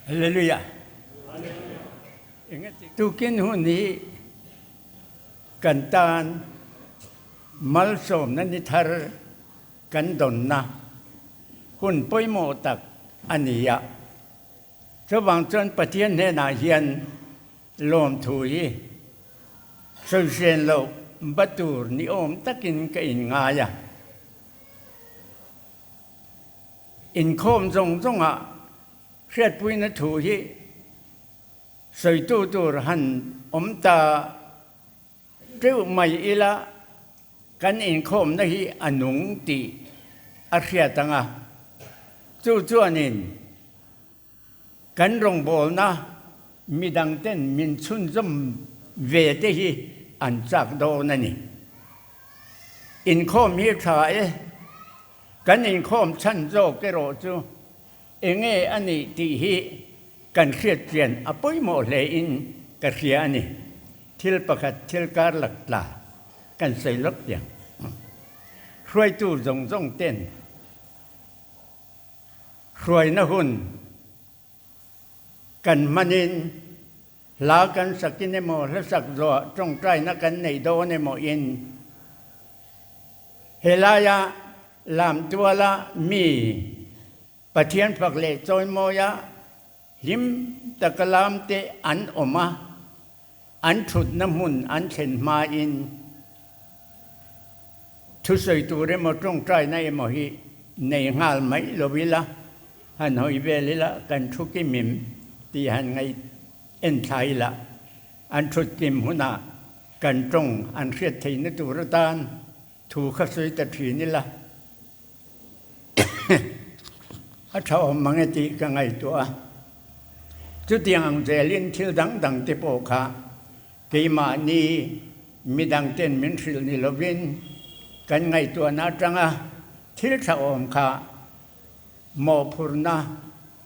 Hallelujah. Tukin hun hi kan tan malsawmna ni thar kan dawnna hun pawimawh tak a ni a. Chuvang chuan Pathian hnenah hian lawmthu hi sawihren loh ba tur ni awm takin ka inngai a. Inkhawm zawng zawngah hriatpuina thu hi sawitu tur han awm ta teuh mai ila kan inkhawmna hi a nung tih a hriat ang a, chu chuanin kan rawngbawlna midangten min chhunzawm ve te hi an chak dawn a ni. Inkhawm hi tha e. Kan inkhawm chhan zawk erawh chu enge a nih tih hi kan hriat chian a pawimawh hle in ka hria a ni. Thil pakhat thil kar lak tla kan sawi lawk chiang. Hruaitu zawng zawng ten hruaina hun kan hmanin hla kan sakin emaw hla sak zawh tawngtaina kan neih dawn emaw in helaia lamtuala mi Pathian fak leh chawimawia hlim taka lamte an awm a, an thutna hmun an thlen hmain thusawi tur emaw tawngtaina emaw hi nei nghal mai lo ila, han hawi vel ila kan thu kimim tih han ngaih en thla ila, an thut kim hunah kan tawng an hriat theihna tur atan thu kha sawi ta thin ila. A tha awm mang e tih ka ngaihtuah a. Chutiang ang zelin thil dang dang te pawh kha keimahni midang ten min hrilh ni lovin kan ngaihtuahna atanga thil tha awm kha mawhphurhna,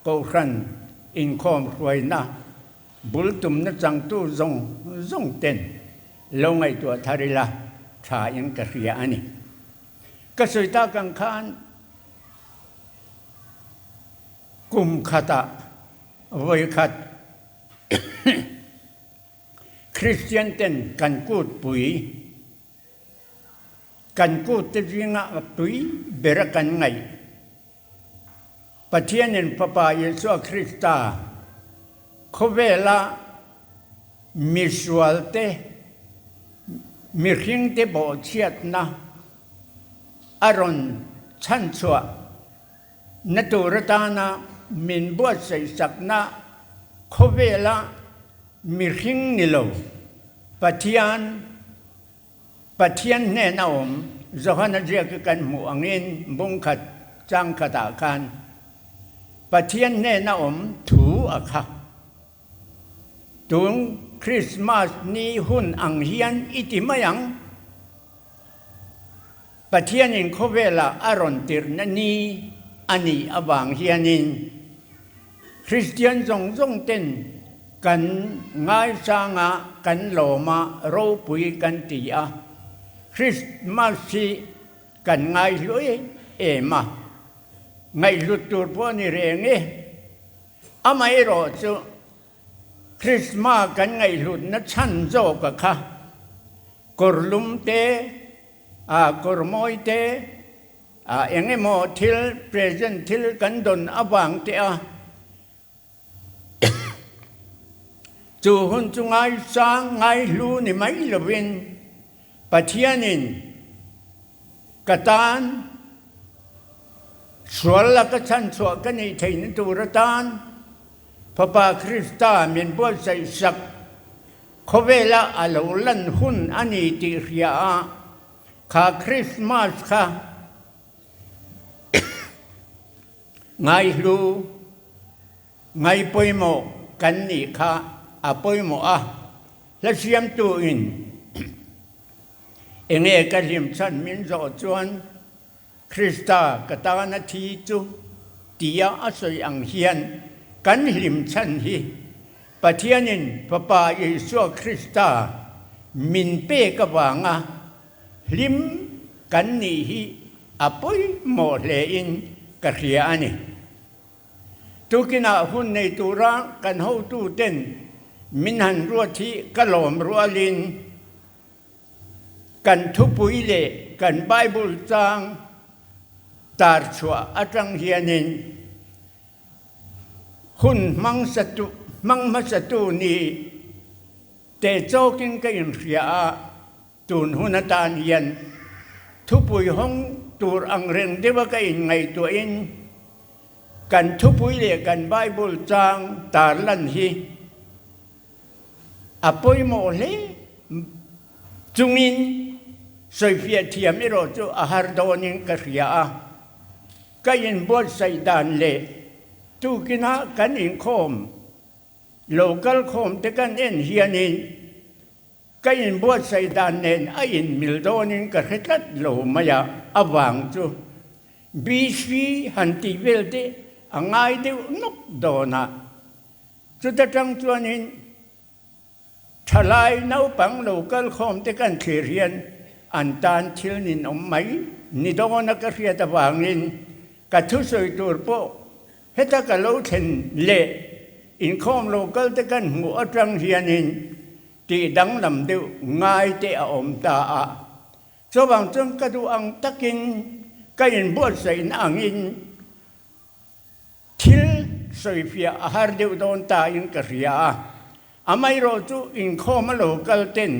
kohhran, inkhawm hruaina, bul tumna changtu zawng zawng ten lo ngaihtuah thar ila tha in ka hria a ni. Ka sawi tak ang khan kum khatah vawi khat Kristian ten kan kut pui, kan kut te zingah tui bera kan ngaih Pathianin Fapa Isua Krista khawvela misualte, mihringte bawhchhiatna a rawn chhanchhuah na tur atana min buatsaihsakna khawvela mihring ni lo Pathian Pathian hnena awm Johana ziak hi kan hmuh angin bung khat chang khatah khan Pathian hnena awm thu a kha. Tun Krismas ni hun ang hian i ti mai ang. Pathianin khawvelah a rawn tirhna ni a nih avang hianin Kristian zawng zawng ten kan ngaisang a, kan lawm a, ropui kan ti a. Krismas hi kan ngaihlu em em a, ngaihhlut tur pawh a ni reng e. Amaherawh chu Krisma kan ngaihhlutna chhan zawka kha kawrlum te, kawr mawi te, eng emaw thil present thil kan dawn avang te a chu hun chu ngaisang ngaihlu ni mai lovin Pathianin Ka tan sual laka chhanchhuah ka nih theihna tur atan Fapa Krista min buatsaih sak khawvela a lo lan hun a ni tih hria a, kha Krismas kha ngaihlu ngai pawimawh kan nih kha a pawimawh a, hla siamtu in Enge ka hlim chhan min zawh chuan Krista ka tana thi chu tia a sawi ang hian kan hlim chhan hi Pathianin Fapa Isua Krista min pek avanga hlim kan nih hi a pawimawh hlein ka hria a ni. Tukinah hun nei tura kan hotuten min han ruat hi ka lawm rualin kan thupui leh kan Bible chang tar chhuah atang hianin hun hmang hmasatu ni teh chawkin ka inhria a. Tun hun atan hian thupui hawng tur ang reng deuha ka inngaihtuahin kan thupui leh kan Bible chang tarlan hi a pawimawh hle chungin sawifiah thiam erawh chu a har dawnin ka hria a. Ka inbuatsaih dan leh tukinah kan inkhawm lo kalkhawm te kan en hianin Ka inbuatsaih dan nen a inmil dawnin ka hre tlat lo mai a, a vang chu BC han tih vel te a ngai deuh nawk dawn a. Chuta tang chuanin thalai naupang lo kal khawm te kan thlir hian an tan thil ninawm mai ni dawna ka hriat avangin ka thusawi tur pawh Heta ka lo thlen leh inkhawm lo kal te kan hmuh atang hianin tih danglam deuh ngai te a awm ta a. Chuvang chuan ka duh ang takin ka inbuatsaihna angin thil sawifiah a har deuh dawn ta in ka hria a. Amaherawh chu inkhawm a lo kal ten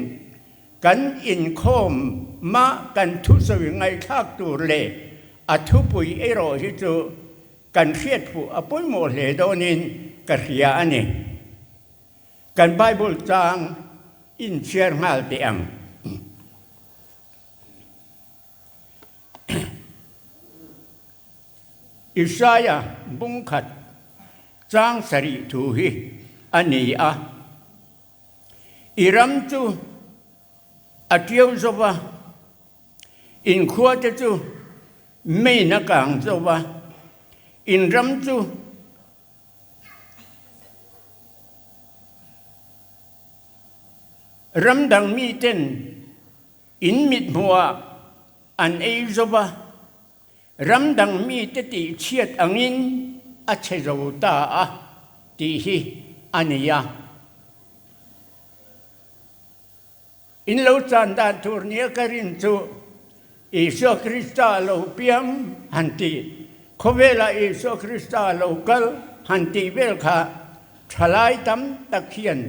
kan inkhawm mah kan thusawi ngaihthlak tur leh a thupui erawh hi chu kan hriat fuh a pawimawh hle dawnin ka hria a ni. Kan Bible chang inchhiar nghal teh ang. Isaiah bungkhat chang sarih thu hi a ni a, I ram chu a ṭiau zo va, in khuate chu meiin a kang zo va, in ram chu ram dang miten In mit hmuhah an ei zo va, ram dang mite tih chhiat angin a chhe zo ta a tih hi a ni a. In lo chan dan tur nia ka rin chu Isua Krista lo piang han tih, khawvelah Isua Krista lo kal han tih vel kha thalai tam tak hian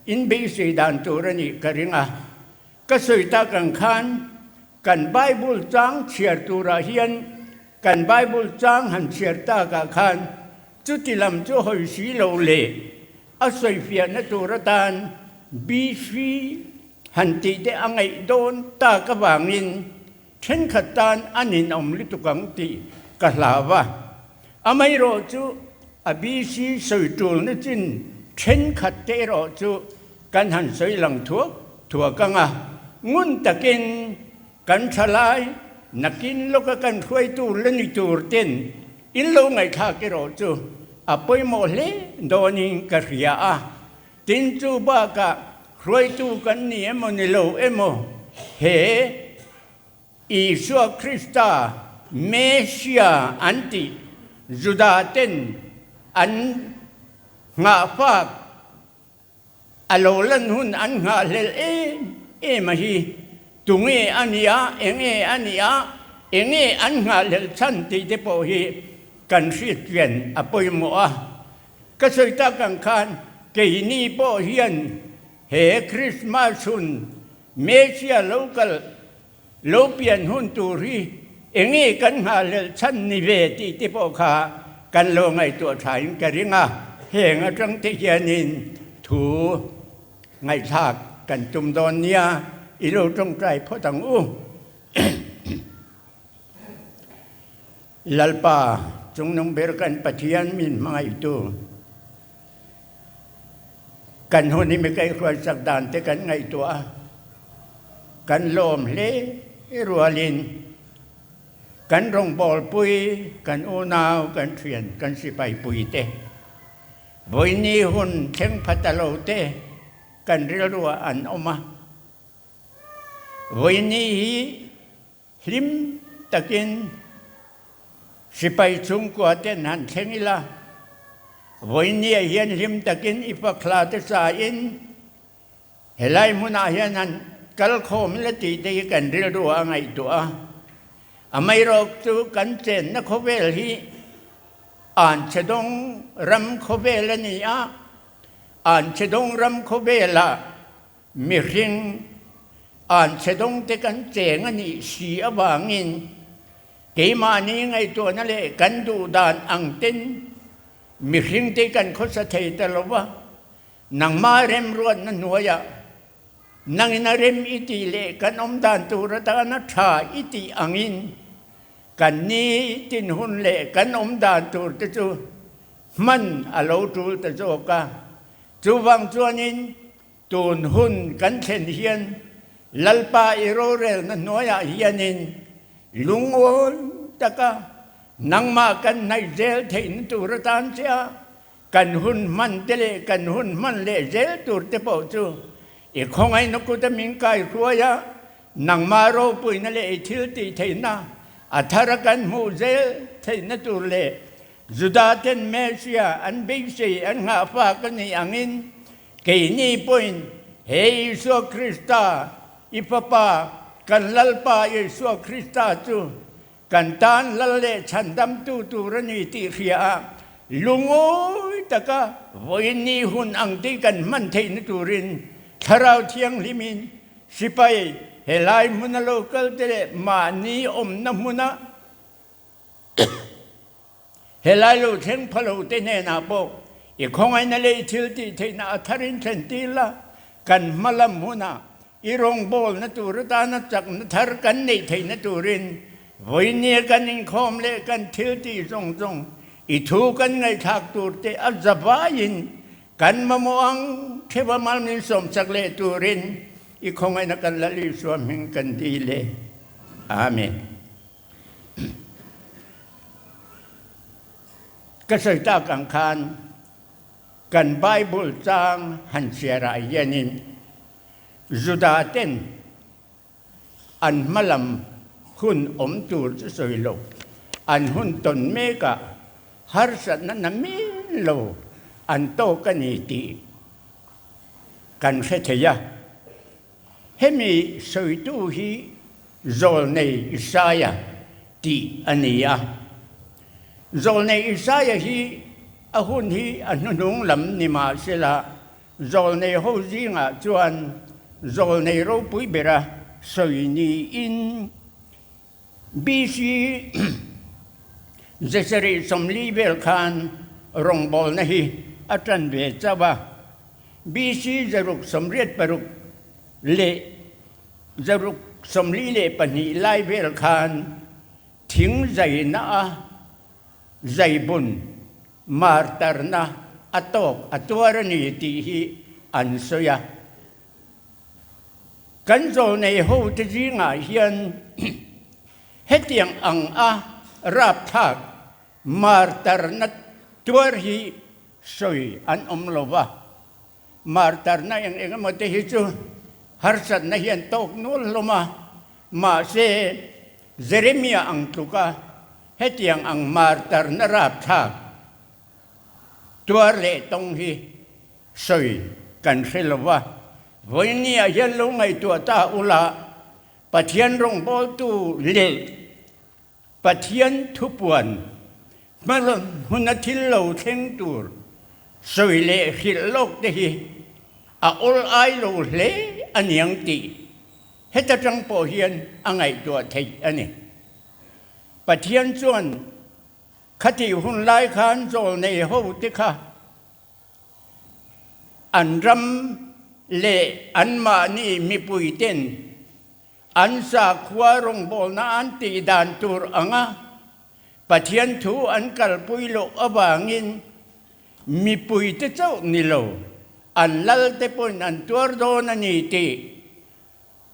in beisei dan tur a nih ka ring a. Ka sawi tak ang khan kan Bible chang chhiar turah hian kan Bible chang han chhiar takah khan chuti lam chu hawi si lo leh a sawifiahna tur atan BC han tih te a ngaih dawn tak avangin thenkhat tan a ninawm lutuk ang tih ka hlau a. Amaherawh chu a BC sawi tulna chin thenkhat te erawh chu Kan han sawi lang thuak thuak ang a, ngun takin kan tha lai, nakin lawka kan hruaitu la ni tur ten in lo ngaihthlak erawh chu a pawimawh hle dawnin ka hria a. Tin chu bakah hruaitu kan ni emaw ni lo emaw he Isua Krista Messiah an tih Juda ten an nghahfak A lo lan hun an nghahhlelh em em a hi. Tunge a nia, enge a nia, enge an nghahhlelh chhan tih te pawh hi kan hriatchian a pawimawh a. Ka sawi tak ang khan keini pawh hian he Krismas hun Messiah lo kal lo pian hun tur hi enge kan nghahhlelh chhan ni ve tih te pawh kha kan lo ngaihtuah thain ka ring a, heng atang te hianin thu ngaihthlak kan tum dawn nia, i lo tawngtai phawt ang u. Lalpa, Chungnung ber kan Pathian min hmangaihtu, Kan hun hi mi kaihhruaisak dan te kan ngaihtuah a, kan lawm hle rualin kan rawngbawlpui, kan unau, kan thian, kan sipaipui te, vawiini hun thleng pha ta lo te kan rilruah an awm a. Vawiini hi Hlim takin sipai chhungkua ten han thleng ila. Vawinia hian hlim takin i fakhla te sain helai hmunah hian han kal khawm ila tih te hi kan rilru a ngaihtuah a. Amaherawk chu kan chenna khawvel hi Anchhedawng ram khawvel a ni a, Anchhedawng ram khawvelah mihring Anchhedawng te kan cheng a nih si avangin keimahni ngaihtuahna leh kan duh dan ang ten mihring te kan khawsa thei ta lo va, nangmah remruatna hnuaiah nangin a rem i tih leh kan awm dan tur atana tha i tih angin Kan ni tin hun leh kan awm dan tur te chu hman a lo tul ta zawk a. Chuvang chuanin tun hun kan thlen hian Lalpa i rorelna hnuaiah hianin lungawi taka nangmah kan hnaih zel theihna tur atan che a, kan hun hman te leh kan hun hman leh zel tur te pawh chu i khawngaihna kuta min kaihruai a, Nangmah ropuina leh i thil tih theihna a thara kan hmuh zel theihna tur leh Juda ten Messiah an beisei an nghah fak a nih angin keini pawhin he Isua Krista, i Fapa, kan Lalpa Isua Krista chu Kan tan lal leh chhandamtu tur a ni tih hria a, lungawi taka vawiin hun ang tih kan hman theihna turin Thlarau Thianghlimin sipai helai hmuna lo kal te leh mahni awmna hmuna helai lo thleng pha lo te hnenah pawh i khawngaihna leh i thil tih theihna a tharin thlen tir la, kan hma lam hunah I rawngbawlna tur atana chakna thar kan neih theihna turin vawinia kan inkhawm leh kan thil tih zawng zawng i thu kan ngaihthlak tur te a za vaiin kan mamawh ang theuha mal min sawmsak leh turin i khawngaihna kan Lal Isua hming kan dil e. Amen. Ka sawi tak ang khan Kan Bible chang han chhiarah hianin Juda ten an hmalam hun awm tur chu sawi lo, an hun tawn mekah harsatna na min lo an tawk a ni tih kan hre thei a. Hemi sawitu hi Zawlnei Isaia tih a ni a. Zawlnei Isaia hi a hun hi a hnuhnung lam ni mah sela, zawlnei ho zingah chuan zawlnei ropui bera sawi niin BC Zesarih 40 vel khan rawngbawlna hi a tan ve chauh a. BC 686 leh 642 lai vel khan thing zaina a zaibun martarna a tawk a tuar a ni tih hi an sawi a. Kan zawlnei hote zingah hian hetiang ang a rapthlak martarna tuar hi sawi an awm lo va. Martarna eng eng emaw te hi chu harsatna hian tawk nual hlawm a, mahse Jeremia ang tluka hetiang ang martarna rapthlak tuar leh tawng hi sawi kan hre lo va. Vawinia hian lo ngaihtuah ta ula, Pathian rawngbawltu leh Pathian thupuan hma huna thil lo thleng tur sawi leh hrilh lawk te hi a awl ai lo hle a niang tih heta tang pawh hian a ngaihtuah theih a ni. Pathian chuan khatih hun lai khan zawlnei ho te kha an ram leh anmahni mipui ten An sakhua rawngbawlna an tih dan tur anga Pathian thu an kalpui loh avangin mipuite chauh ni lo, an lalte pawhin an tuar dawn a ni tih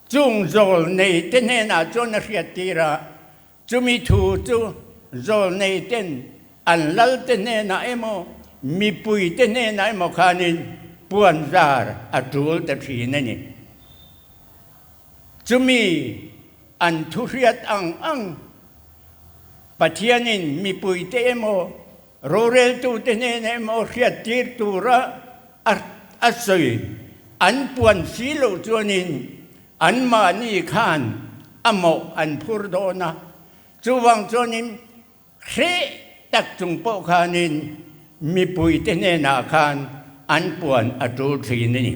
chung zawlneite hnenah chuan a hriattir a. Chumi thu chu zawlneiten an lalte hnenah emaw, mipuite hnenah emaw khanin puanzar a tul ta thin a ni. Chumi an thu hriat ang ang Pathianin mipuite emaw? Roreltute hnenah emaw hriattir tura a sawi an puan si loh chuanin anmahni khan a mawh an phur dawn a. Chuvang chuanin hreh tak chung pawh khanin mipuite hnenah khan an puan a tul thin a ni.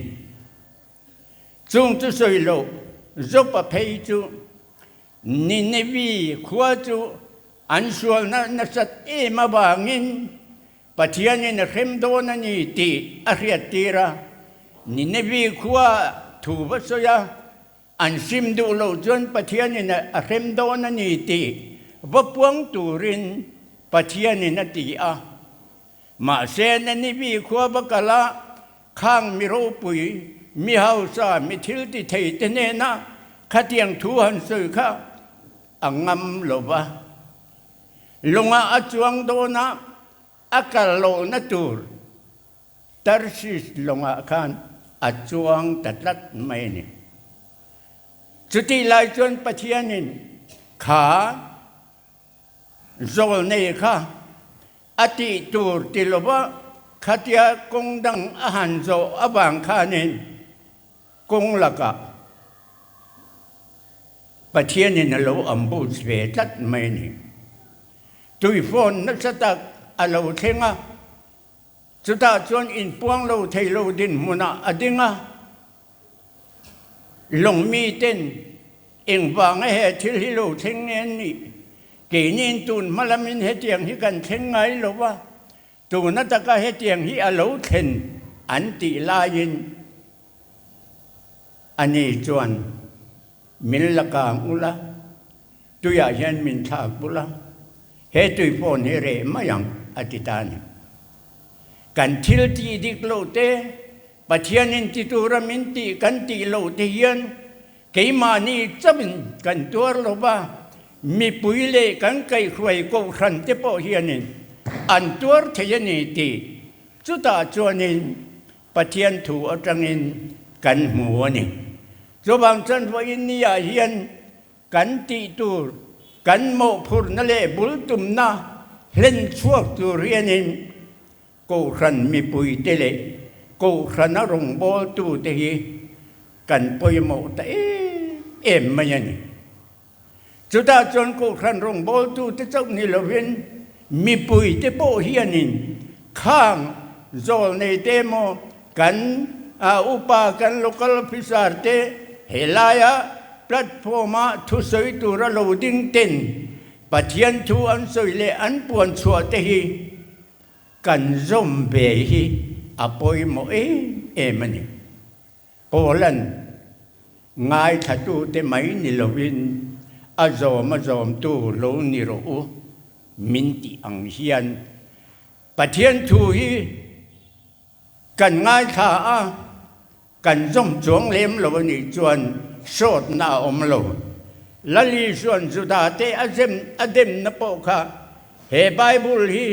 Chung chu sawi loh Jopa phei chu Ninevi khua chu an sualna nasat em avangin Pathianin a hrem dawn a ni tih a hriattir a. Ninevi khua thu va sawi a, an sim duh loh chuan Pathianin a hrem dawn a ni tih va puang turin Pathianin a ti a. Mahse, Ninivi khua va kal a, khang mi ropui, mi hausa, mi thil ti thei te hnena khatiang thu han sawi kha a ngam lo va. Lungah a chuang dawn a, a kal lohna tur Tarsis lawngah khan a chuang ta tlat mai a ni. Chutih lai chuan Pathianin kha Zawlnei kha a tih tur ti lova khatia kawng dang a han zawh avang khanin kawng lakah Pathianin a lo ambush ve tlat mai a ni. Tuifawn nasa tak a lo thleng a, chutah chuan inpuang lo thei lo dinhmunah a ding a. Lawng miten engvanga he thil hi lo thleng nge an nih? Keiniin tun hma lamin hetiang hi kan thleng ngai lo va, tuna taka hetiang hi a lo thlen an tih laiin ani chuan min la kang ula, tuiah hian min thlak bul a, he tui phone hi reh mai ang a ti ta a ni. Kan thil tih dik loh te, Pathianin ti tura min tih kan tih loh te hian keimahni chauhin kan tuar lo va, mipui leh kan kaihhruai kohhran te pawh hianin an tuar thei a ni tih chutah chuanin Pathian thu atangin kan hmu a ni. Chuvang chuan vawiin niah hian Kan tih tur, kan mawhphurhna leh bul tumna hlen chhuak tur hianin Kohhran mipuite leh Kohhrana rawngbawltute hi kan pawimawh ta em em mai a ni. Chutah chuan Kohhran rawngbawltute chauh ni lovin mipuite pawh hianin khang zawlneite emaw kan upa kan local officer te helaia platform-a thusawi tura lo ding ten Pathian thu an sawi leh an puan chhuah te hi kan zawm ve hi a pawimawh em em a ni. Paula'n ngaithlatute mai ni lovin a zawm a zawmtu lo ni rawh u min tih ang hian Pathian thu hi Kan ngaithla a, kan zawm chuang lem lo a nih chuan sawtna a awm lo. Lali chuan Judate a zem a demna pawh kha he Bible hi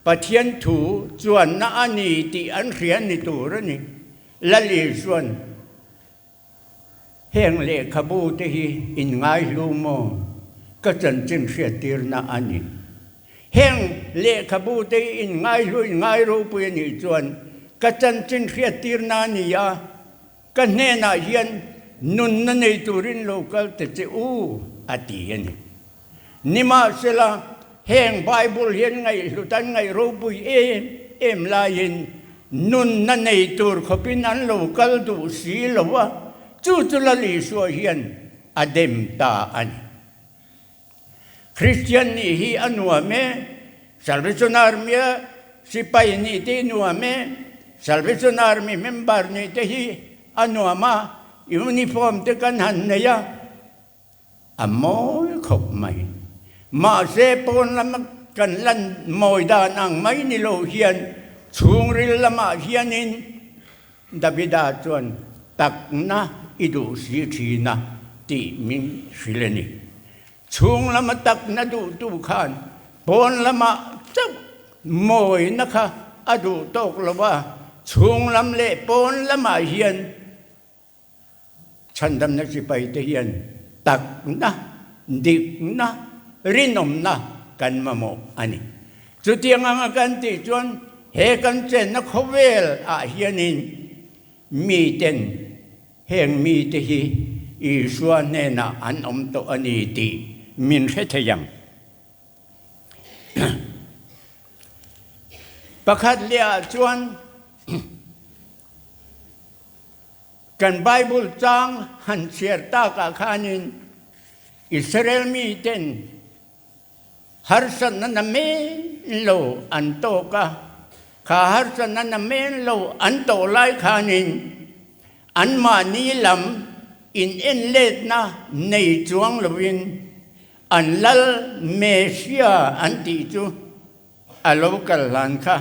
Pathian thu chuanna a ni tih an hria ni tur a ni. Lali chuan Heng lehkhabu te hi in ngaihlu maw? Ka chanchin hriattirna a ni. Heng lehkhabu te hi in ngaihlu in ngai ropui a nih chuan ka chanchin hriattirna a ni a, ka hnenah hian nunna nei turin lo kal ta che u, a ti a ni. Nimahsela, heng Bible hian ngaihhlut an ngaih ropui em em laiin nunna nei tur khawpin an lo kal duh si lo a, chu chu Lal Isua hian a dem ta a ni. Kristian nih hi a nuam e, Salvation Army-a sipai nih te hi nuam e, Salvation Army member nih te hi a nuam a, uniform te kan han nei a, A mawi khawp mai. Mahse pawn lama kan lan mawi dan ang mai ni lo hian chhungril lamah hianin Davida chuan takna i duh si thin a tih min hrilh a ni. Chhung lama takna duhtu khan pawn lamah chauh mawina kha a duh tawk lo a, chhung lam leh pawn lamah hian Chhandamna sipaite hian takna, dikna, rinawmna kan mamawh a ni. Chutiang anga kan tih chuan he kan chenna khawvel ah hianin miten heng mite hi Isua hnenah an awm tawh a ni tih min hre thei ang. Pakhat leh ah chuan kan Bible chang han chhiar takah khanin Israel miten harsatna namen lo an tawk a, kha harsatna namen lo an tawh lai khanin anmahni lam inenletna nei chuang loin an lal Messiah an tih chu a lo kal hlan kha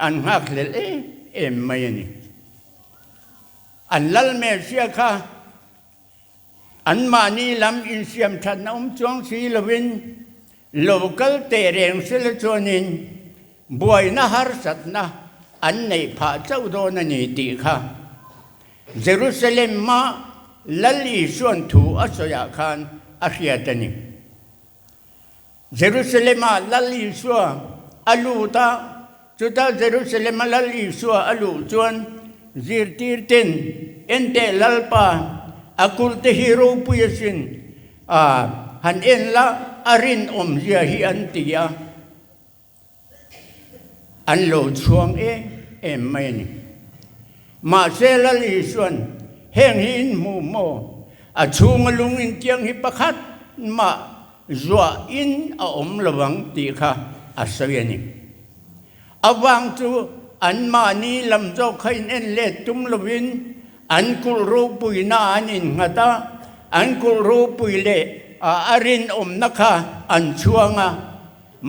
an nghakhlelh em em mai a ni. An lal Messiah kha Anmahni lam insiam thatna awm chuang si lovin lo kal teh reng sela chuanin buaina harsatna an neih phah chauh dawn a ni tih kha Jerusalem-a Lal Isua'n thu a sawiah khan a hriat a ni. Jerusalem-ah Lal Isua a lut a, chuta Jerusalem-a Lal Isua a luh chuan zirtirten, Enteh Lalpa, a kulhte hi ropui asin, a han en la, a rinawmzia hi an ti a. An lo chhuang em em mai a ni. Mahse Lal Isua'n heng hi in hmu maw? A chhunga lung intiang hi pakhat mah zuah in a awm lo ang tih kha a sawi a ni. A vang chu anmahni lam zawk kha in en let tum lovin an kulh ropuina an innghat a, an kulh ropui leh a rinawmna kha an chhuang a.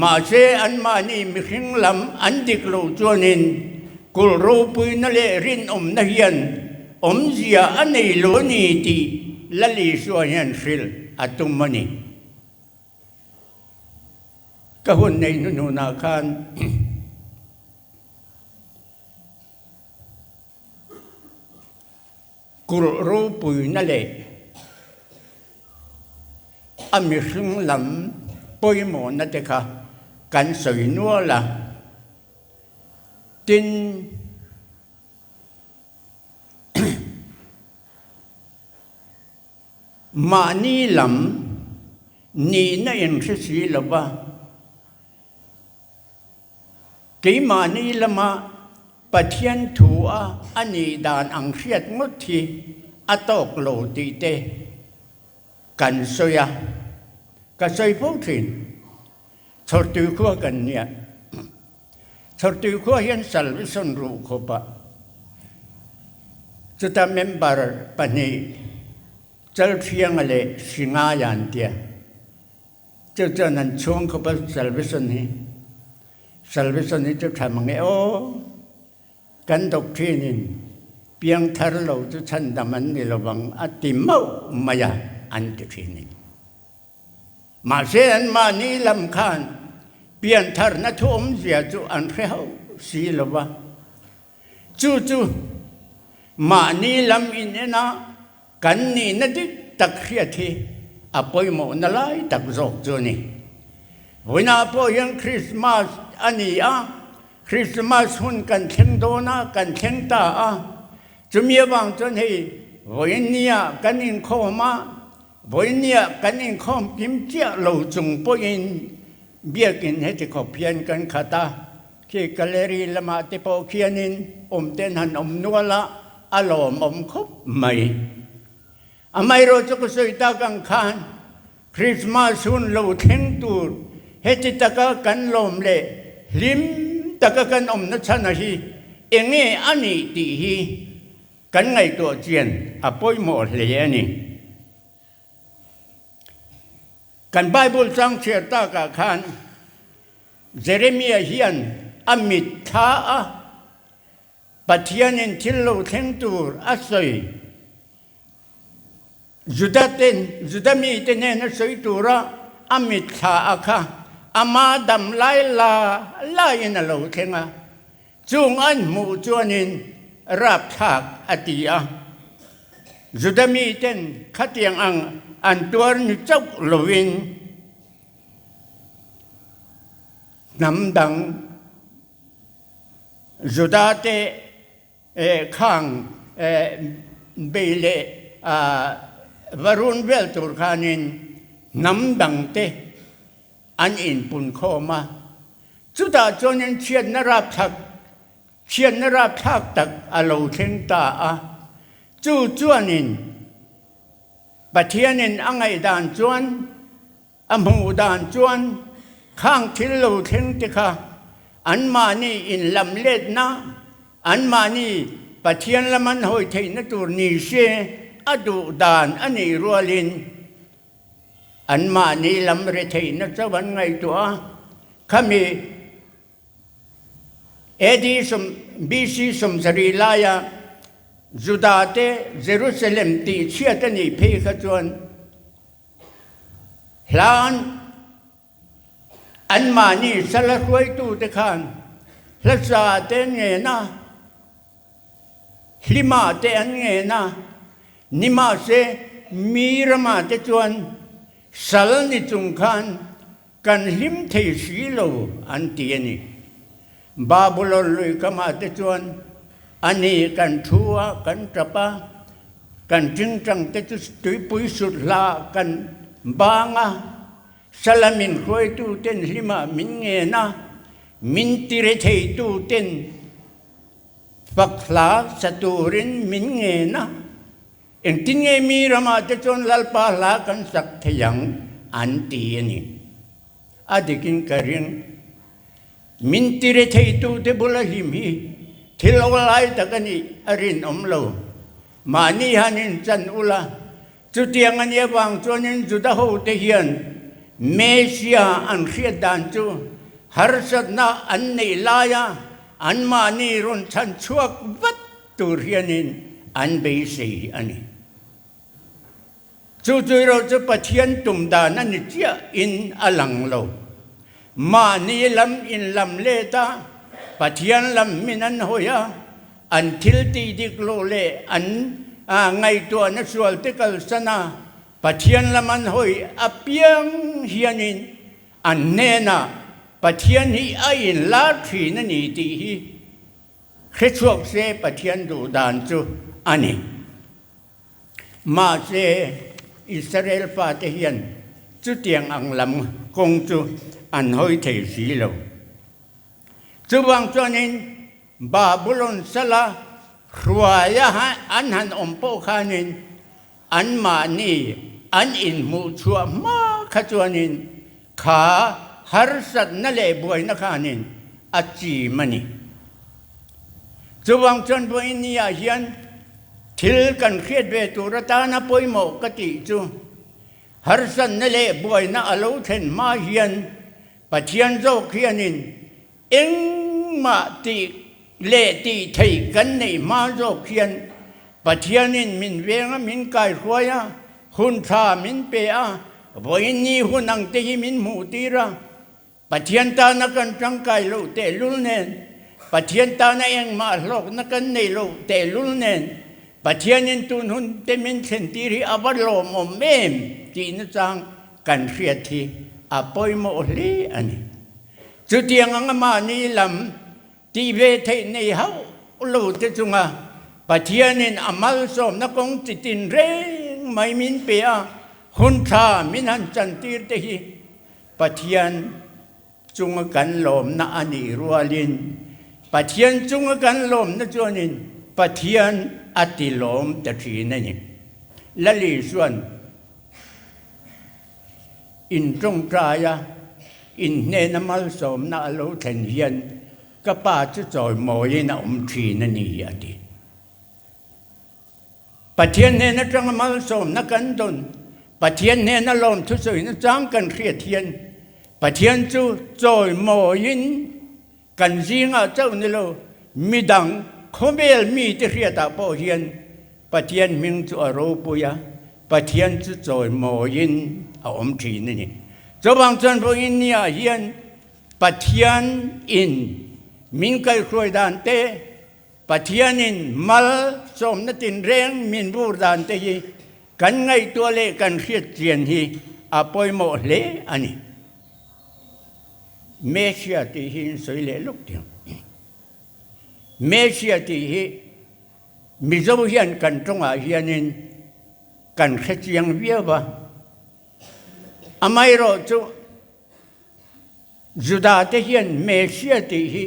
Mahse, anmahni mihring lam an dik loh chuanin kulh ropuina leh rinawmna hian awmzia a nei lo a ni tih Lal Isua hian hrilh a tum a ni. Ka hun neih hnuhnunah khan Kulh ropuina leh a mihring lam pawimawhna te kha kan sawi nual a, tin mahni lam nihna inhre si lova Keimahni lama Pathian thu a a nih dan ang hriat ngawt hi a tawk lo tih te kan sawi a, ka sawi fo thin. Chhawrtui khua kan nia. Chhawrtui khua hian salvation ruh khawp a, chuta member pahnih Chalthianga leh Singaia an tia. Chu chuan an chhung khawp a salvation hi salvation hi chu tha mang e aw. Kan doctrine in piang thar lo chu chhandam an ni lovang a ti mauh mai a an ti thin in. Mahse an mahni lam khan pian tharna thu awmzia chu an hre hauh si lova. Chu chu mahni lam in en a Kan nihna dik tak hriat hi a pawimawhna lai tak zawk chu a ni. Vawiinah pawh hian Krismas a ni a, Krismas hun kan thleng dawn a, kan thleng ta a. Chumi avang chuan hei vawiin nia kan inkhawm a, vawiin nia kan inkhawm kim chiah lo chung pawhin biakin heti khawp hian kan khat a. Khi gallery lamah te pawh khianin awmten han awm nual a, a lawmawm khawp mai. Amaherawh chu ka sawi tak ang khan Christmas hun lo thleng tur heti taka kan lawm leh hlim taka kan awmna chhana hi enge a nih tih hi kan ngaihtuah chian a pawimawh hle a ni. Kan Bible chang chhiar takah khan Jeremiah hian a mitthla a, Pathianin thil lo thleng tur a sawi. Juda ten, Juda mite hnena sawi tura a mitthla a kha ama dam lai la laiin a lo thleng a, chung an hmuh chuanin rapthlak a ti a. Juda miten khatiang ang an tuar ni chauh lovin. Hnam dang Juda te khang bei leh va run vel tur khanin hnam dang te an inpun khawm a. Chutah chuanin chhiatna rapthlak chhiatna rapthlak tak a lo thleng ta a. Chu chuanin Pathianin a ngaihdan chuan A hmuh dan chuan khang thil lo thleng te kha anmahni inlam letna, anmahni Pathian lam an hawi theihna tur ni se a duh dan a nih rualin anmahni lam retheihna chauh an ngaihtuah a, khami AD BC 70 laia Juda te Jerusalem tihchhiat a nih phei kha chuan Hlan anmahni sala hruaitute khan hlasa te an ngen a, hlima te an ngen a, nimahse mi ramah te chuan sal ni chung khan kan hlim thei si lo an ti a ni. Babulon lui kamah te chuan a ni kan thu a, kan tap a, kan tingtang te chu tuipui sut hla kan bang a, sala min hruaitu ten hlimah min ngen a, min tire theitu ten fak hla sa turin min ngen a, engtin nge mi ramah te chuan Lalpa hla kan sak thei ang an ti a ni. A dikin ka ring. Min tire theitute bula hlim hi thil awlai tak a nih a rinawm lo. Mahni han inchan ula, chutiang a nih avang chuanin Juda hote hian Mesia an hriat dan chu harsatna an neih laia anmahni rawn chhan chhuak vat tur hianin an beisei a ni. Chu chu erawh chu Pathian tum dan a ni chiah in a lang lo. Mahni lam in lam let a, Pathian lam min an hawi a, an thil tih dik loh leh an ngaihtuahna sual te kalsan a, Pathian lam an hawi apiang hianin an hnenah Pathian hi a inlar thin a ni tih hi hrechhuak se Pathian duh dan chu a ni. Mahse, Israel fate hian chutiang ang lam kawng chu an hawi thei si lo. Chuvang chuanin Babulon sala hruaia an han awm pawh khanin anmahni an inhmuh chhuah hma kha chuanin kha harsatna leh buaina khanin a chim a ni. Chuvang chuan vawiin-ah hian thil kan hriat ve tur atana pawimawh ka tih chu harsatna leh buaina a lo thlen hma hian Pathian zawk hianin engmah tih leh tih theih kan neih hma zawk hian Pathianin min veng a, min kaihruai a, hun tha min pe a, vawiin ni hun ang te hi min hmuh tir a. Pathian tana kan tangkai loh tehlul nen, Pathian tana engmah hlawkna kan neih loh tehlul nen, Pathianin tun hun te min thlentir hi a va lawmawm em tih nachang kan hriat hi a pawimawh hle a ni. Chutiang anga mahni lam tih ve theih nei hauh lo te chunga Pathianin a malsawmna kawng chi tin reng mai min pe a, hun tha min han chantir te hi Pathian chunga kan lawmna a nih rualin Pathian chunga kan lawmna chuanin Pathian a ti lawm ta thin a ni. Lali chuan in tawngtaia in hnena malsawmna a lo thlen hian ka pa chu chawimawiin a awm thin a ni a ti. Pathian hnen atanga malsawmna kan dawn, Pathian hnena lawm thusawina chang kan hriat hian Pathian chu chawimawiin kan zingah chauh ni lo, midang khawvel mite hriatah pawh hian Pathian hming chu a ropui a, Pathian chu chawimawiin a awm thin a ni. Chuvang chuan vawiin niah hian Pathian in min kaihhruai dan te, Pathianin mal sawmna tinreng min vur dan te hi kan ngaihtuah leh kan hriat chian hi a pawimawh hle a ni. Messia tih hi in sawi leh lawk tih ang. Messia tih hi Mizo hian kan tawngah hianin kan hre chiang viau a. Amaherawhchu Juda te hian Messia tih hi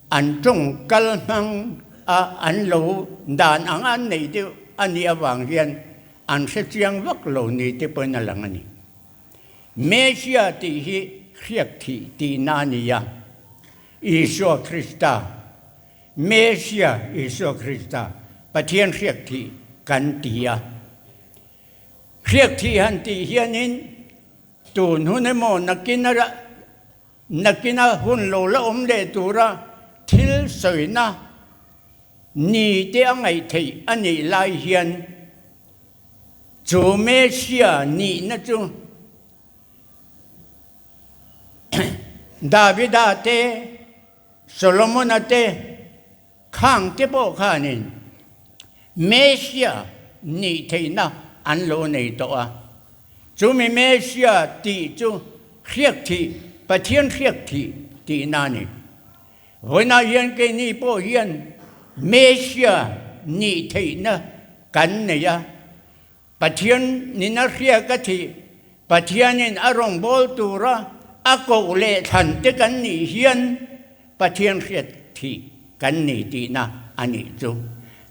an tawng kal hmang a an lo dan ang an nei deuh a nih avang hian an hre chiang vak lo ni te pawhin a lang a ni. Messia tih hi hriak thih tihna a ni a, Isua Krista, Messia Isua Krista, Pathian hriak thih kan ti a. Hriak thih han tih hianin tun hun emaw nakin a Nakina hun lo la awm leh tura thil sawina ni te a ngaih theih a nih lai hian chu Messia nihna chu Davida te, Solomona te, Khang te pawh khanin Messia nih theihna an lo nei tawh a. Chumi Messia tih chu hriak thih, Pathian hriak thih tihna a ni. Vawiinah hian keini pawh hian Messia nih theihna kan nei a. Pathian nin a hria ka thih, Pathianin a rawngbâwl tura a koh leh thlan te kan nih hian Pathian hriat thih kan ni tihna a nih chu.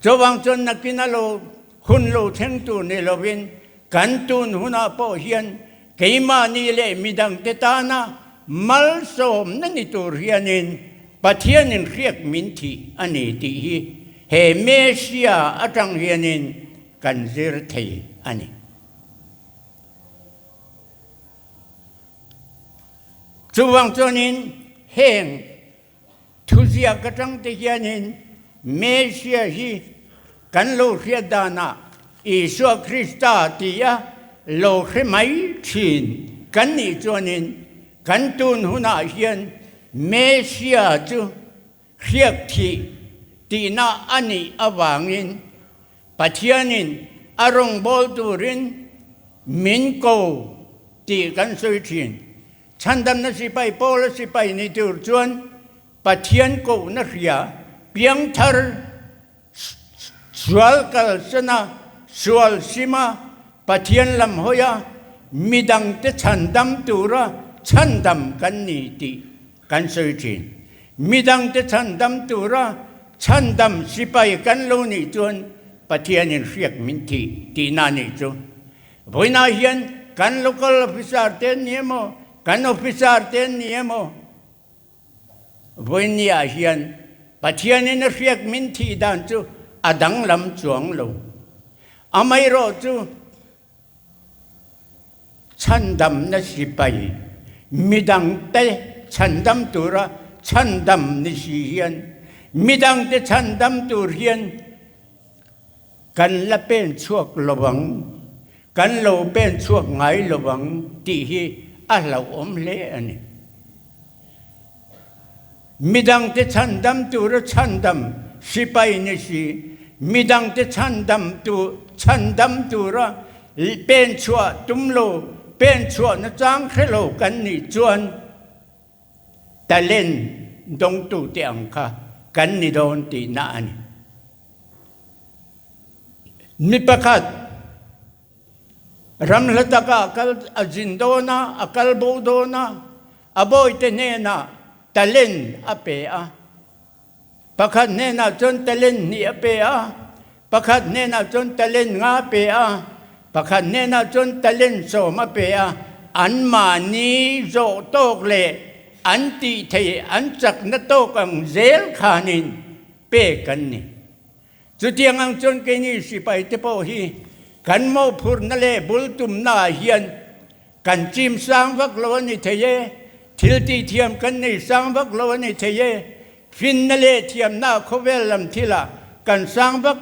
Chuvang chuan nakin a lo hun lo thleng tur ni lovin kan tun hunah pawh hian keimahni leh midangte tana malsawmna ni tur hianin Pathianin hriak min thih a ni tih hi he Messia atang hianin kan zir thei a ni. Chuvang chuanin heng thuziak atang te hianin Messia hi kan lo hriat danah Isua Krista tia lo hre mai thin kan nih chuanin kan tun hunah hian Messia chu Hriak thih tihna a nih avangin Pathianin a rawngbâwl turin min ko tih kan sawi ṭhin. Chhandamna sipai Paula sipai ni tur chuan Pathian kohna hria piangthar sual kalsana sual sima Pathian lam hawia midangte chhandam tura chhandam kan ni tih kan sawi thin. Midangte chhandam tura chhandam sipai kan lo nih chuan Pathianin hriak min thih tihna nih chu. Vawiinah hian kan local officer te an ni emaw, kan officer te an ni emaw, vawiinniah hian Pathianin a hriak min thih dan chu a danglam chuang lo. Amaherawhchu, Chhandamna sipai midangte chhandam tura chhandam ni si hian midangte chhandam tur hian kan la pen chhuak lo ang, kan lo pen chhuak ngai lo ang tih hi a hlauhawm hle a ni. Midangte chhandam tura chhandam sipai ni si, midangte chhandam tu chhandam tura pen chhuah tum lo, pen chhuahna chang hre lo kan nih chuan talent dawngtute ang kha kan ni dawn tihna a ni. Mi pakhat Ram hla takah a kal a zin dawn a, a kal bo dawn a, a bawite hnenah talent a pe a. Pakhat hnenah chuan talent hnih a pe a, pakhat hnenah chuan talent nga a pe a, pakhat hnenah chuan talent sawm a pe a. Anmahni zawh tawk leh an tih theih an chakna tawk ang zel khanin pek an ni. Chutiang ang chuan keini sipai te pawh hi kan mawhphurhna leh bul tumna ah hian kan chim sang vak lo a ni thei e, thil tih thiam kan nei sang vak lo a ni thei e, finna leh thiamna khawvel lam thilah kan sang vak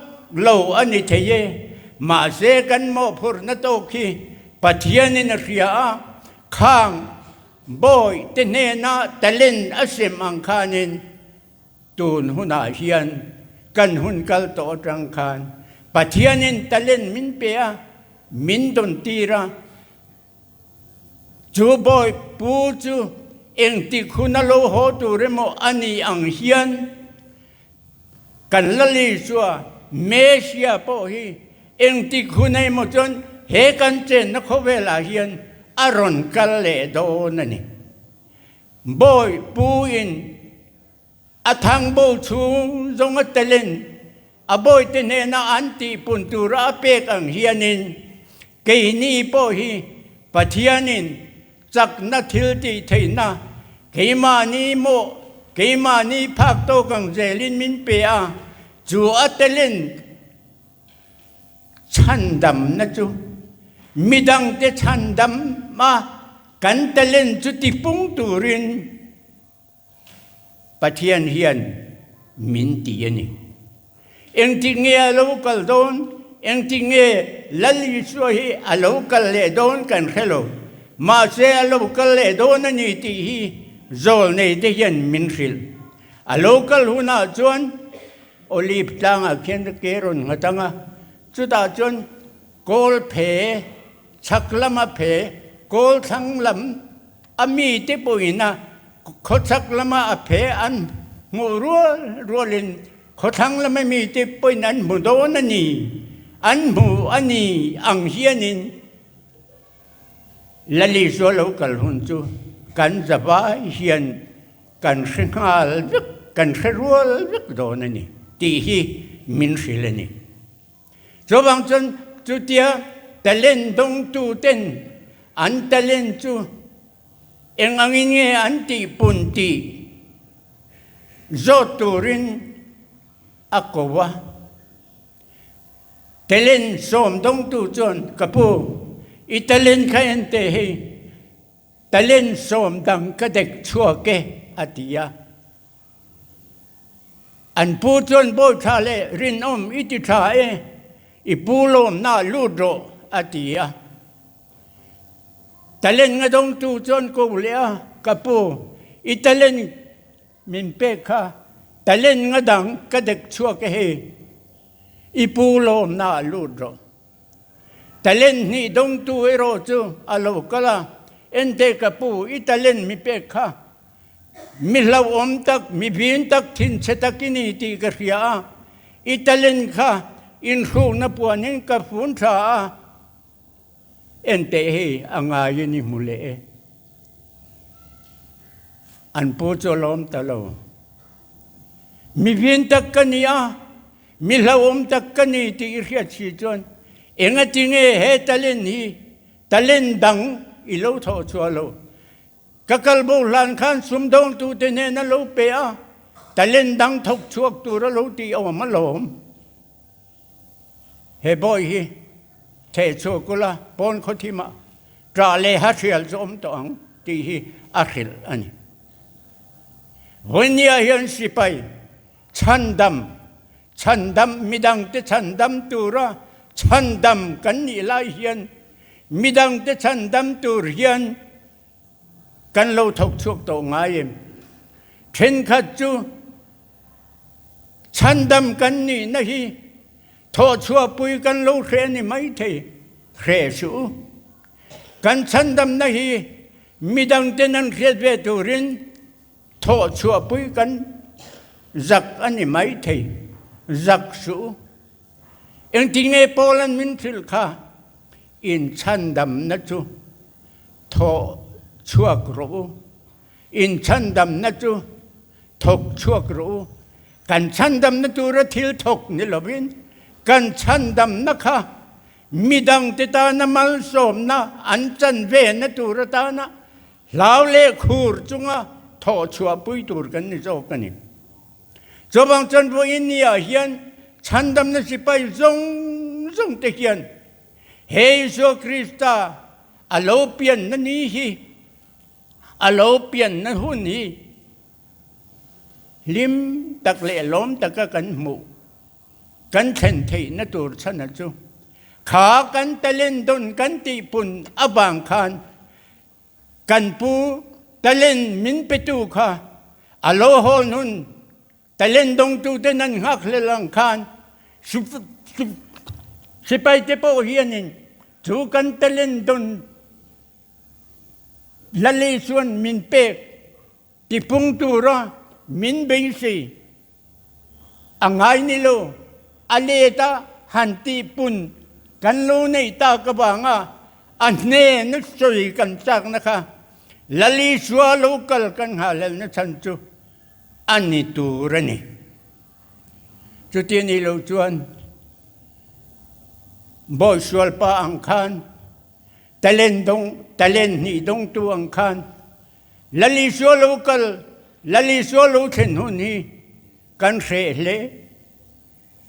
lo a ni thei e. Mahse kan mawhphurhna tawk hi Pathianin a hria a, khang bawi te hnena talent a sem ang khanin Tun hunah hian kan hun kal tawh atang khan Pathianin talent min pe a, min dawn tir a. Chu bawi pu chu Engtik hun a lo haw tur emaw a nih ang hian kan Lal Isua, Messiah pawh hi engtik hun emaw chuan he kan chenna khawvelah hian a rawn kal leh dawn a ni. Bawi puin a thangbo chhung zawnga telin a bawite hnena an tihpun tura a pek ang hianin keini pawh hi Pathianin chakna thil tih theihna keimahni mawh keimahni phak tawk ang zelin min pe a, chu a telin chhandamna chu midangte chhandam a kan talent chu tipung turin Pathian hian min ti a ni. Engtik nge a lo kal dawn? Engtik nge Lal Isua hi a lo kal leh dawn kan hre lo. Mahse a lo kal leh dawn a ni tih hi zawlnei te hian min hrilh. A lo kal hunah chuan Olive tlangah khian ke rawn nghat ang a, chutah chuan kawl phe, chhak lama phe, kawl thlang lam, A mite pawhin a khawchhak lama a phe an hmuh rual rualin khawthlang lama mite pawhin an hmu dawn a ni, an hmu a ni ang hianin Lalisua lo kal hun chu kan zavai hian kan hre nghal vek, kan hre rual vek dawn a ni tih hi min hrilh a ni. Chuvang chuan chutia talent dawngtuten an talent chu eng angin nge an tihpun tih zawt turin a ko a. Talent sawm dawngtu chuan, Ka pu, i talent kha en teh hei, talent sawm dang ka dek chhuak e, a ti a. An pu chuan bawi tha leh rinawm i ti tha e, i pu lawmna lut rawh a ti a. Talent nga dawngtu chuan ko leh a, ka pu, i talent min pek kha talent nga dang ka dek chhuak e hei, i pu lawmna lut rawh. Talent hnih dawngtu erawh chu a lo kal a, Ente ka pu, i talent mi pek kha Mi hlauhawm tak, mi vin tak, thinchhe tak i ni tih ka hria a, i talent kha inhrukna puanin ka fun tha a, enteh hei a ngaiin i hmu leh e. An pu chu a lawm ta lo. Mi vin tak ka ni a, mi hlauhawm tak ka ni tih i hriat si chuan engatinge he talent hi talent dang i lo thawh chhuah lo? Ka kal bo hlan khan sumdawngtute hnen a lo pe a, talent dang thawk chhuak tur a lo tih awm alawm. He bawi hi theh chhuak ula pawn khaw thimah ṭah leh ha hrial chu awm tawh ang tih hi a hrilh a ni. Vawinia hian sipai chhandam, chhandam midangte chhandam tura chhandam kan nih lai hian midangte chhandam tur hian Kan lo thawk chhuak tawh ngai em? Thenkhat chu chhandam kan nihna hi thawhchhuahpui kan lo hre a ni maithei, hre suh u. Kan chhandamna hi midangten an hriat ve turin thawhchhuahpui kan zak a ni maithei, zak suh u. Engtin nge Paula'n min hrilh kha? Inchhandamna chu thawh chhuak rawh u. Inchhandamna chu thawk chhuak rawh u. Kan chhandamna tura thil thawk ni lovin kan chhandamna kha midangte tana malsawmna an chan vena tur atana hlau leh khur chunga thawh chhuahpui tur kan ni zawk a ni. Chuvang chuan vawiin niah hian chhandamna sipai zawng zawng te hian He Isua Krista a lo pianna ni hi, a lo pianna hun hi hlim tak leh lawm taka kan hmuh, kan thlen theihna tur chhana chu kha kan talent dawn kan tihpun avang khan kan pu talent min petu kha a lo hawn hun Talent dawngtuten an nghakhlel ang khan sipaite pawh hianin chu kan talent dawn Lali chuan min pek. tipung tura min beisei a ngai ni lo, a let a han tihpun kan lo neih tak avanga a hnena sawi kan chakna kha Lal Isua lo kal kan nghahhlelhna chhan chu a ni tur a ni. Chuti a nih loh chuan Bawihsualpa ang khan talent dawng talent hnih dawngtu ang khan Lal Isua lo kal Lal Isua lo thlen hun hi kan hreh hle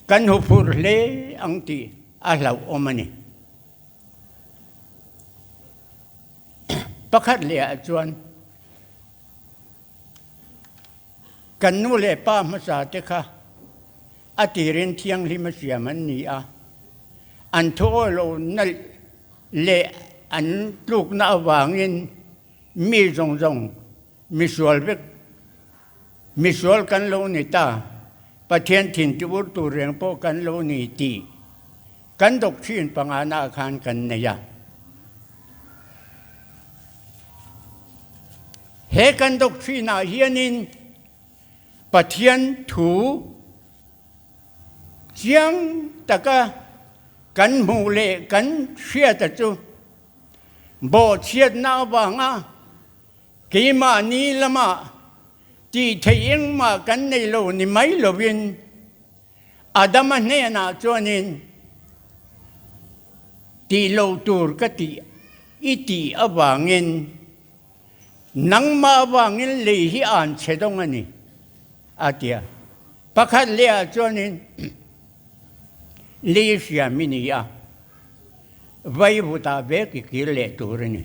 kan huphurh hle ang tih a hlauhawm a ni. Pakhat leh ah chuan Kan nu leh pa hmasa te kha a tirin thianghlim a siam an ni a, an thuawi lo nalh leh an tlukna avangin mi zawng zawng misual vek misual kan lo ni ta, Pathian thin ti ur tur reng pawh kan lo ni tih kan doctrine pangana ah khan kan nei a. He kan doctrine ah hianin Pathian thu chiang taka kan hmuh leh kan hriata chu bawhchhiatna avanga keimahni lama tih theih engmah kan nei lo ni mai lovin Adama hnenah chuanin tih loh tur ka tih i tih avangin Nangmah avangin lei hi an chhe dawng a ni, a ti a. Pakhat lehah chuanin lei hriam i ni a, vaivutah vek i kir leh tur a ni,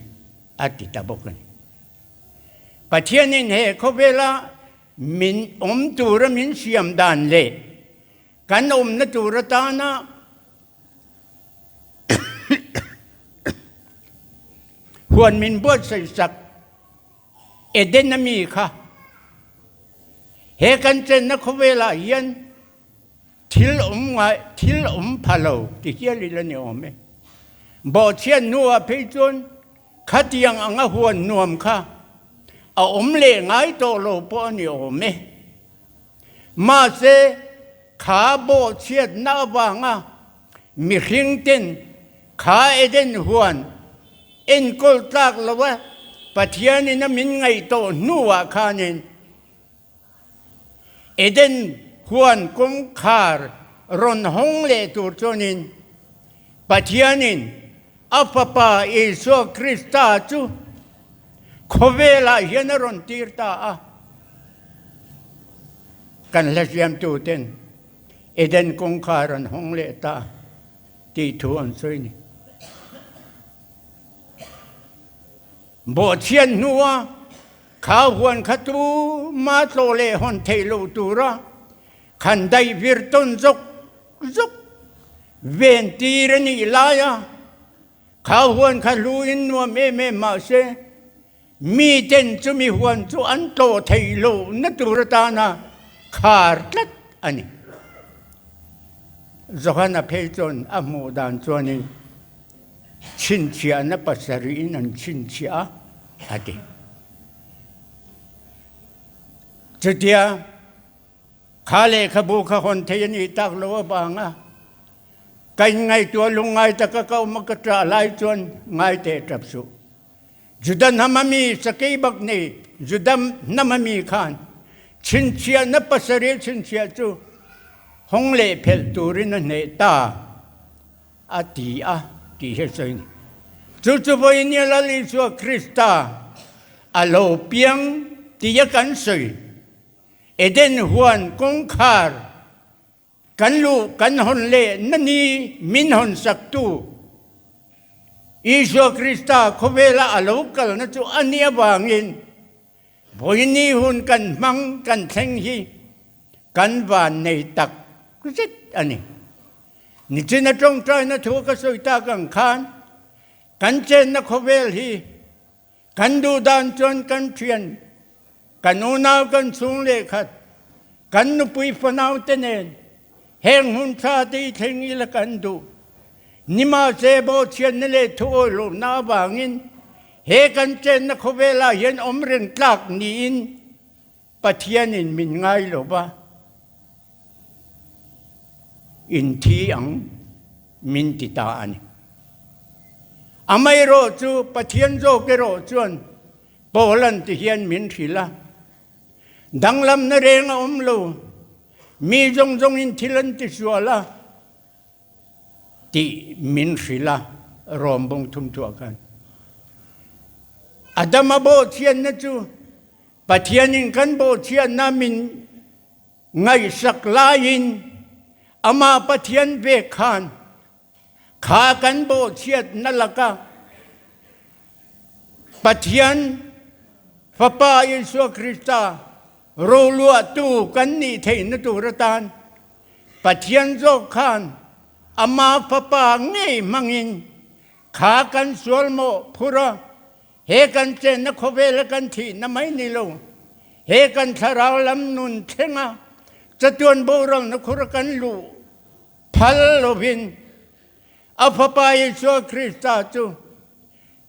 a ti ta bawk a ni. Pathianin he khawvela min awm tura min siam dan leh kan awmna tur atana Huan min buatsaih sak Eden a mi kha he kan chenna khawvelah hian thil awm ngai thil awm pha lo ti hial ila ni awm e. Bawhchhiat hnuah phei chuan khatiang anga huan nuam kha a awm leh ngai tawh lo pawh a ni awm e. Mahse kha bawhchhiatna avanga Mihring ten kha Eden huan enkawl tlak lo a Pathianin a min ngaih tawh hnuah khanin Eden huan kawngkhar rawn hawng leh tur chuanin Pathianin a Fapa Isua Krista chu khawvelah hian a rawn tir ta a. Kan hlasiamtuten Eden kawngkhar an hawng leh ta tih thu an sawi ni. Bawhchhiat hnua kha huan kha tuma tlawh leh hawn theih loh tura khan daih vir tawn zawk zawk ven tir a nih laia kha huan kha hluin nuam em em mahse Miten chumi huan chu an tlawh theih lohna tur atana khar tlat a ni. Johana phei chuan a hmuh dan chuanin chhinchhiahna pasarihin an chhinchhiah a, a ti. Chutia kha lehkhabu kha hawn thei a nih tak loh avanga ka inngaihtuah lungngai taka ka awm a ka ṭah lai chuan ngai teh ṭap suh. Juda hnam a mi sakei bak nei Juda hnam a mi khan chhinchhiahna pasarih chhinchhiah chu hawng leh phelh turin a hneh ta a ti a tih hi a sawi a ni. Chu chu vawinia Lal Isua Krista a lo piang tia kan sawi Eden huan kawngkhar Kan luh kan hawn leh na ni min hawn saktu Isua Krista khawvela a lo kalna chu a nih avangin vawiini hun kan hmang kan thleng hi kan van nei tak zet a ni. Nichina tawngtaina thu ka sawi tak ang khan kan chenna khawvel hi Kan duh dan chuan kan thian, kan unau kan chhung leh khat, kan nupui fanau te nen heng hun tha te i thleng ila kan duh. Nimahse bawhchhiatna leh thuawihlohna avangin he kan chenna khawvelah hian awm reng tlak niin. Pathianin min ngai lo va, in thi ang min ti ta a ni. Amaherawh chu Pathian zawk erawh chuan Paula'n ti hian min hrilh a, Danglamna reng a awm lo, mi zawng zawngin thil an ti sual a tih min hrilh a, Rom bung thum thuah khan. Adama bawhchhiatna chu Pathianin kan bawhchhiatna min ngaihsak laiin amah Pathian vek khan kha kan bawhchhiatna laka Pathian Fapa Isua Krista roluahtu kan nih theihna tur atan Pathian zawk khan ama Fapa ngei hmangin kha kan sual mawh phur a, He kan chenna khawvela kan thihna mai ni lo, he kan thlarau lam nun thlenga chatuan boralna khura kan luh phal lovin a Fapa Isua Krista chu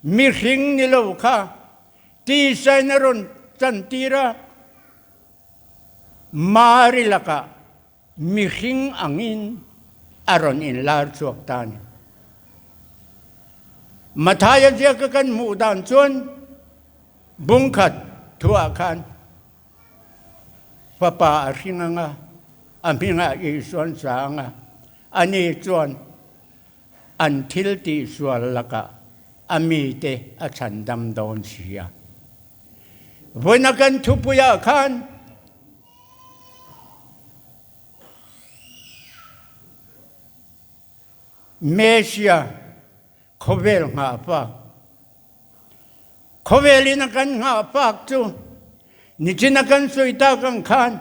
mihring ni lo kha tisain a rawn chantir a, Mari lakah Mihring angin a rawn inlar chhuak ta a ni. Mathaia ziaka kan hmuh dan chuan bungkhat thuah khan fapa a hring ang a, a hmingah Isuan sa ang a, ani chuan an thil tihsual lakah a mite a chhandam dawn si a. Vawiina kan thupuiah khan Mesia khawvel nghah fak. Khawvel in a kan nghah fak chu nichin a kan sawi tak ang khan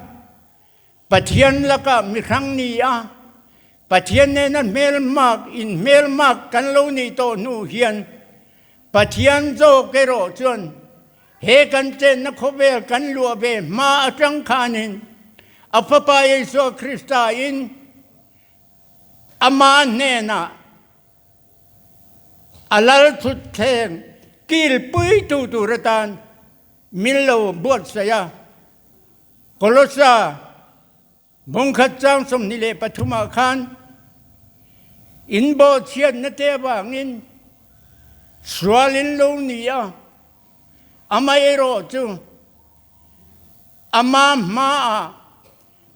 Pathian lakah mihrang ni a, Pathian nena hmelmak in hmelmak kan lo nih tawh hnu hian Pathian zawk erawh chuan he kan chenna khawvel kan luah ve hma atang khanin a Fapa Isua Krista in ama hnenah a lal thutthleng kilpuitu tur atan min lo buatsaih a. Kolosa bungkhat chang 23 ah khan in bawhchhiatna te avangin sual in lo ni a, amaherawh chu ama hmaah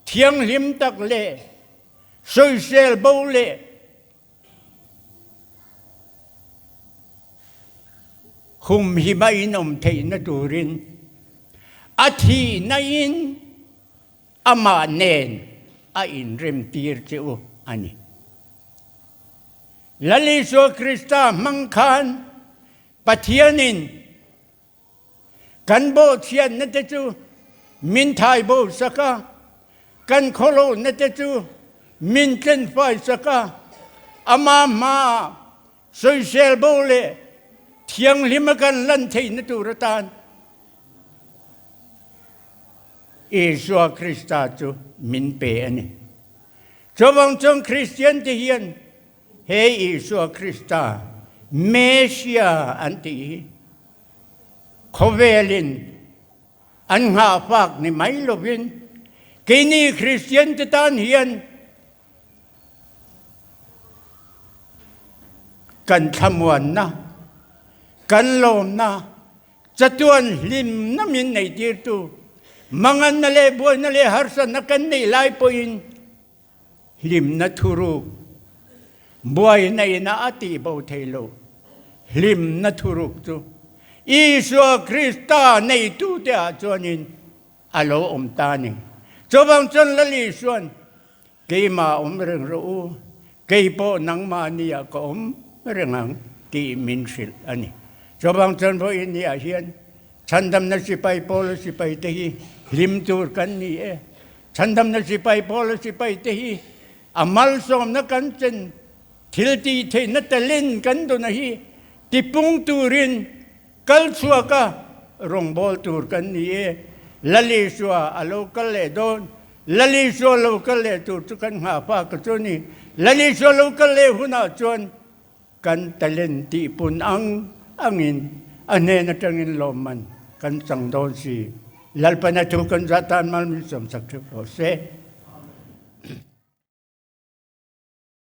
thianghlim tak leh sawisel bo leh Humhima in awm theihna turin a thihna in amah nen a inremtir che u a ni. Lal Isua Krista hmang khan Pathianin Kan bawhchhiatna te chu min thai bo sak a, kan khawlohna te chu min tlenfai sak a, ama hmaah sawisel bo leh thianghlima kan lan theihna tur atan Isua Krista chu min pe a ni. Chuvang chuan Kristian te hian he Isua Krista Messia an tih hi Khawvelin an nghahfak ni mai lovin keini Kristian te tan hian kan thlamuanna, kan lawmna, chatuan hlimna min neitirtu, manganna leh buaina leh harsatna kan neih lai pawhin Hlimna thuruk, buaina ina a tih bo thei lo. Hlimna thuruk chu Isua Krista neitute ah chuanin a lo awm ta a ni. Chuvang chuan Lal Isua'n, Keimah awm reng rawh u, kei pawh nangmahni ah ka awm reng ang tih min hrilh a ni. Chuvang chuan vawiin ni ah hian Chhandamna sipai Paula sipaite hi hlim tur kan ni e. Chhandamna sipai Paula sipaite hi a malsawmna kan chen thil tih theihna talent kan dawna hi tipung turin kal chhuak a rawngbâwl tur kan ni e. Lal Isua a lo kal leh dawn. Lal Isua lo kal leh tur chu kan nghah fak a chu ni. Lal Isua lo kal leh hunah chuan kan talent tihpun ang angin a hnen atangin lawmman kan chang dawn si. Lalpana thu kan zah tan mal min sawmsak theuh rawh se.